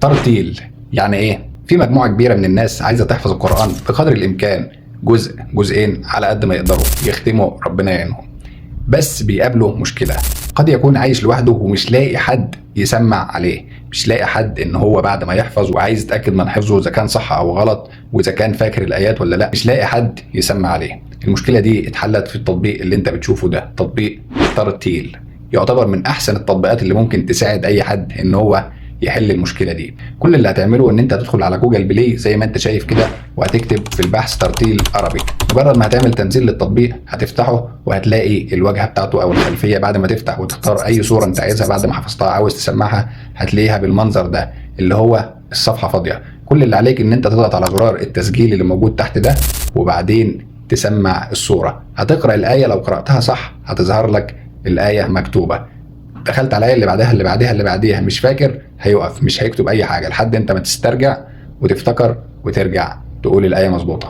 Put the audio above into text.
ترتيل يعني ايه؟ في مجموعة كبيرة من الناس عايزة تحفظ القرآن بقدر الإمكان، جزء جزئين على قد ما يقدروا يختموا، ربنا يعينهم. بس بيقابلوا مشكلة، قد يكون عايش لوحده ومش لاقي حد يسمع عليه، مش لاقي حد ان هو بعد ما يحفظ وعايز يتأكد من حفظه اذا كان صح او غلط، واذا كان فاكر الايات ولا لا، مش لاقي حد يسمع عليه. المشكلة دي اتحلت في التطبيق اللي انت بتشوفه ده، تطبيق ترتيل. يعتبر من احسن التطبيقات اللي ممكن تساعد اي حد ان هو يحل المشكلة دي. كل اللي هتعمله ان انت هتدخل على Google Play زي ما انت شايف كده، وهتكتب في البحث ترتيل عربي. مجرد ما هتعمل تنزيل للتطبيق هتفتحه وهتلاقي الواجهة بتاعته او الخلفية. بعد ما تفتح وتختار اي صوره انت عايزها بعد ما حفظتها عاوز تسمعها، هتلاقيها بالمنظر ده اللي هو الصفحة فاضية. كل اللي عليك ان انت تضغط على زرار التسجيل اللي موجود تحت ده، وبعدين تسمع الصورة. هتقرا الايه، لو قراتها صح هتظهر لك الايه مكتوبة. دخلت على الايه اللي بعدها اللي بعدها اللي بعديها، مش فاكر، هيقف مش هيكتب اي حاجة لحد انت ما تسترجع وتفتكر وترجع تقول الايه مظبوطة.